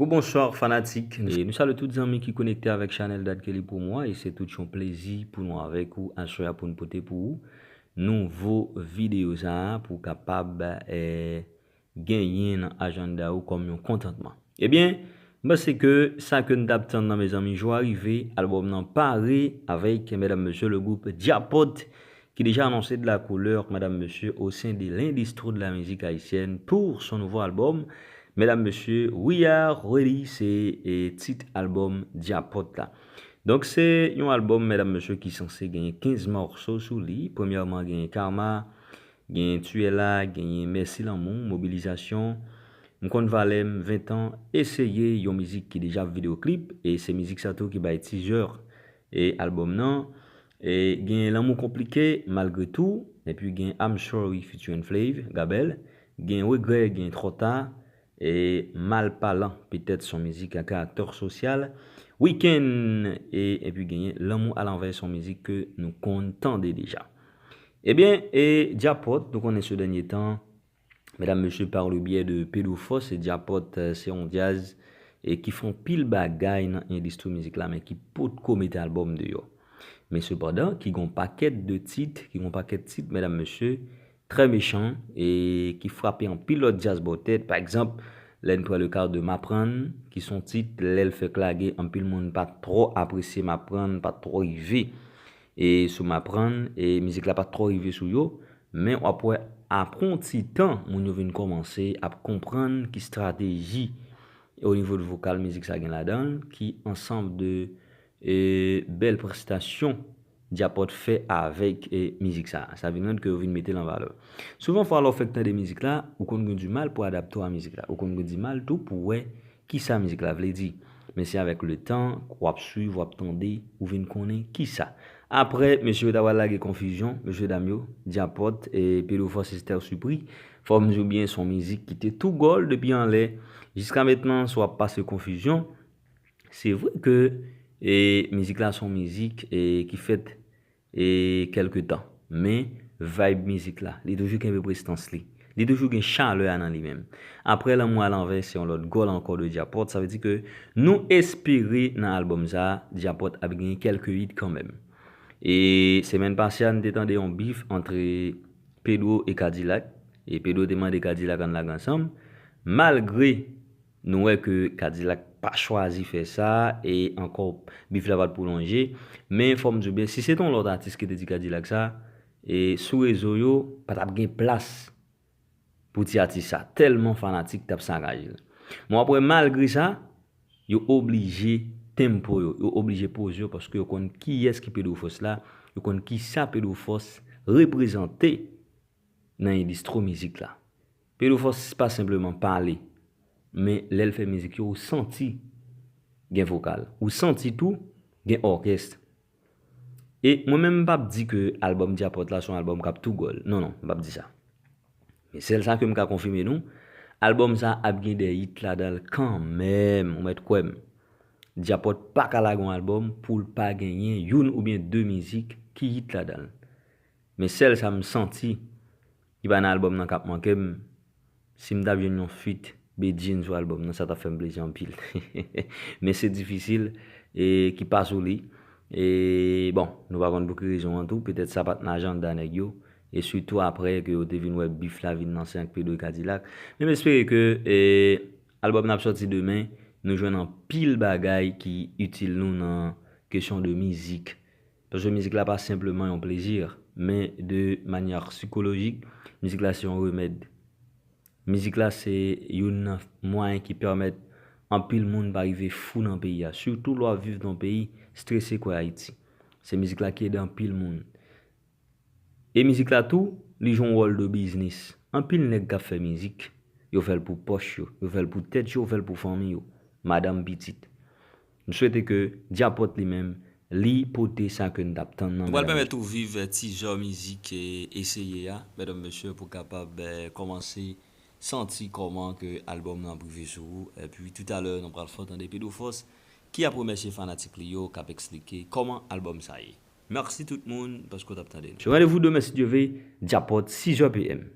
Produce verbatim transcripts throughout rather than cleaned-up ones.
Bonswa fanatik. E nou salye tout zanmi ki konekte avèk chanèl Dat Kelly Promo a, e se tout yon plezi pou nou avèk ou aswè a pou n pote pou ou nouvo videyo sa a pou w kapab, eh, genyen nan ajanda ou kòm yon kontantman. Ebyen, m panse ke sa ke n t ap tann nan, mezanmi, jou a rive, albòm nan pare avèk, medam mesye, le groupe Djapot, qui déjà annonçait de la couleur, madame, monsieur, au sein de l'industrie de la musique haïtienne pour son nouveau album. Medam, mesye, We Are Ready, se, e, tit albòm Djapot la. Donk, se yon albòm, medam, mesye, ki sanse genyen kenz mòso sou li. Premyèman, genyen Karma, genyen Tu es là, genyen Mèsi Lanmou, Mobilizasyon, M konn valè m, Ven tan, Eseye, yon mizik ki deja videyo klip, e se mizik sa tou ki bay teaser e albòm nan. E gen Lanmou Konplike, Malgre Tou, epi gen I'm Sorry featuring Flav, Gabel, gen Regrè, gen Twò Ta, e Mal Palan, petèt se yon mizik a karaktè sosyal, Weekend, e, epi genyen Lanmou Alanvè, se yon mizik ke nou konn tande deja. Ebyen, e Djapot, nou konnen se dènye tan, medam, mesye, par le biais de Pedro Force, e Djapot, eh, se yon djaz, e ki fè anpil bagay nan endistri mizik la, men ki potko mete albòm deyò. Men sepandan, ki gon pakèt de tit, ki gon pakèt tit, medam, mesye, trè mechan, e ki frape anpil lòt djaz bò tèt. Pa egzanp, lè n pran le ka de Maprann, ki se yon tit, lè l fèk lage, anpil moun pa t twò apresye Maprann, pa t twò rive, e sou Maprann, e mizik la pa t twò rive sou yo, men w ap wè apre yon ti tan, moun yo vin kòmanse ap konprann ki estrateji o nivo de vokal mizik sa gen ladan l, ki ansanm de, e, bèl prestasyon Djapot fè avèk, e, mizik sa. Sa vin rann ke yo vin mete l an valè. Souvan fwa lè w fèk tande mizik la, ou konn gen dimal pou adapte w a mizik la. Ou konn gen dimal tou pou wè kisa mizik la vle di. Men se avèk le tan, w ap swiv, w ap tande, ou vin konnen kisa. Apre, mesye yo ta pral lage konfizyon, mesye dam yo, Djapot, e, Pedro Force, Esther Supri. Fò m di w byen, se yon mizik ki te tou gòl depi anlè. Jiska mentnan, si w ap pase konfizyon, se vre ke, e, mizik la se yon mizik, e, ki fèt e kèlke tan. Men, vibe mizik la, li toujou kenbe prestans li. Li toujou gen chalè a nan li menm. Apre Lanmou Alanvè, se yon lòt gòl ankò de Djapot. Sa vle di ke nou espere nan albòm sa a, Djapot ap genyen kèlke hit kanmenm. E semèn pase a, n te tande yon bif antre Pedro e Kadilak. E Pedro te mande Kadilak ann lage ansanm. Malgre nou wè ke Kadilak pa chwazi fè sa, e ankò, bif la pa t pwolonje. Men fò m di w byen, si se te yon lòt atis ki te di Kadilak sa, e sou rezo yo, pa t ap gen plas pou ti atis sa, tèlman fanatik t ap sakaje l. Men w ap wè, malgre sa, yo oblije tempo yo, yo oblije poze yo, paske yo konn kiyès ki Pedro Force la, yo konn kisa Pedro Force reprezante nan endistri mizik la. Pedro Force pa senpleman pale, men lè l fè mizik yo, ou santi gen vokal, ou santi tou gen òkès. E mwen menm, m p ap di ke albòm Djapot la se yon albòm k ap tou gòl. Non, non, m p ap di sa. Men sèl sa ke m ka konfime nou, albòm sa ap gen de hit ladan l kanmenm, ou mèt kwè m. Djapot pa ka lage yon albòm pou l pa genyen youn oubyen de mizik ki hit ladan l. Men sèl sa m santi ki pa nan albòm nan k ap manke m, si m t ap jwenn yon feat Bedjine sou albòm nan, sa t ap fè m plezi anpil. Men se difisil, e ki pa sou li. E bon, nou pa konn pou ki rezon an tou, petèt sa pa t nan ajanda nèg yo. E sitou apre ke yo te vin wè bif la vin lanse ant Pedro e Kadilak. Men m espere ke, e, albòm nan ap sòti demen, nou jwenn anpil bagay ki itil nou nan kesyon de mizik. Paske mizik la pa senpleman yon plezi, men de manyè sikolojik, mizik la se yon remèd. Mizik la se youn nan mwayen ki pèmèt anpil moun pa rive fou nan peyi a, sitou lè w ap viv nan yon peyi strese kwè Ayiti. Se mizik la ki ede anpil moun. E mizik la tou, li jwe yon wòl de biznis. Anpil nèg k ap fè mizik, yo fè l pou pòch yo, yo fè l pou tèt yo, yo fè l pou fanmi yo, madanm, pitit. M swete ke Djapot li menm, li pote sa ke n t ap tann nan, medam, mesye. Nou pral pèmèt ou viv, eh, tizè mizik, eh, Eseye a, medam, mesye, pou kapab, eh, kòmanse santi kòman ke albòm nan ap rive sou ou. Epi, toutalè, nou pral fè w tande Pedro Force, ki ap remèsye fanatik li yo, k ap eksplike kòman albòm sa ye. Mèsi tout moun, paske w t ap tande nou. Se randevou demen, si Dye ve, Djapot, sis è P M.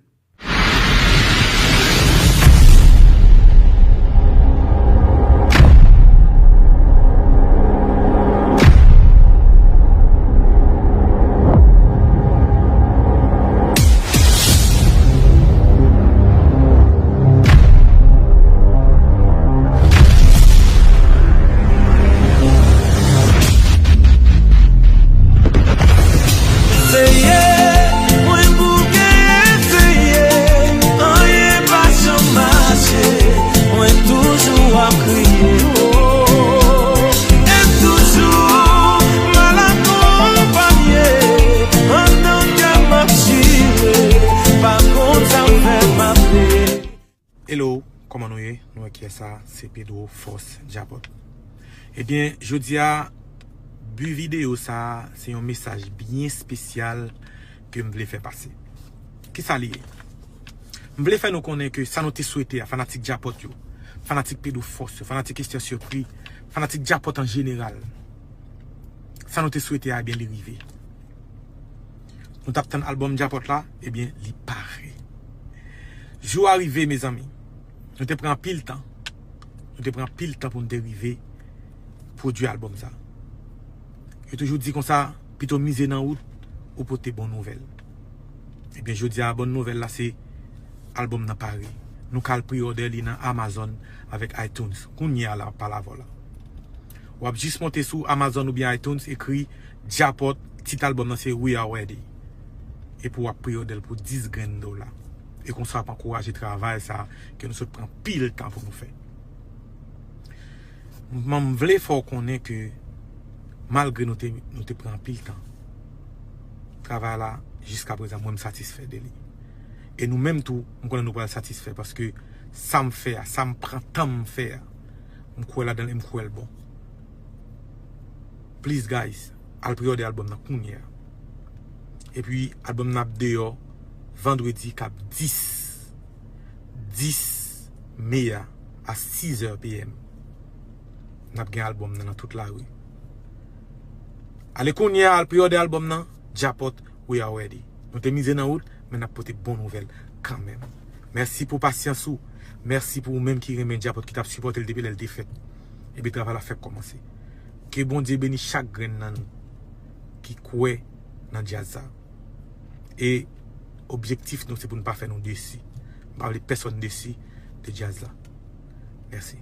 Kòman nou ye? Nou wè kiyès sa, se Pedro Force Djapot. Ebyen, jodi a, bi videyo sa, se yon mesaj byen espesyal ke m vle fè pase. Kisa li ye? M vle fè nou konnen ke sa nou te swete a, fanatik Djapot yo, fanatik Pedro Force yo, fanatik Esther Surpris, fanatik Djapot an jeneral, sa nou te swete a, ebyen, li rive. Nou t ap tann albòm Djapot la, ebyen, li pare. Jou a rive, mezanmi. Nou te pran anpil tan. Nou te pran anpil tan pou nou te rive pwodui albòm sa. Yo toujou di konsa, pito mize nan wout ou pote bon nouvèl. Ebyen, jodi a, bon nouvèl la se albòm nan pare. Nou ka al pre-order li nan Amazon avèk iTunes. Kounye a la, m ap pale avè w la. W ap jis monte sou Amazon oubyen iTunes, ekri Djapot, tit albòm nan se We Are Ready. Epi w ap pre-order l pou dis grenn dola. E konsa w ap ankouraje travay sa ke nou sot pran pil tan pou nou fè. M, m vle fè w konnen ke malgre nou te, nou te pran anpil tan, travay la, jiska prezan, mwen m satisfè de li. E nou menm tou, m konnen nou pral satisfè paske sa m fè a, sa m pran tan m fè a, m kwè ladan l e m kwè l bon. Please guys, al pre-order albòm nan kounye a. Epi albòm nan ap deyò vandredi k ap dis, dis me a, a sizè p m. N ap gen albòm nan nan tout lari. Ale kounye a, al pre-order albòm nan, Djapot, We Are Ready. Nou te mize nan wout, men n ap pote bon nouvèl kanmenm. Mèsi pou pasyans ou. Mèsi pou ou menm ki renmen Djapot, ki t ap sipòte l depi lè l te fèt. Epi travay la fèk kòmanse. Ke Bondye beni chak grenn nan nou ki kwè nan djaz sa. E objektif nou, se pou n pa fè nou desi. M pa vle pèsonn desi de djaz la. Mèsi.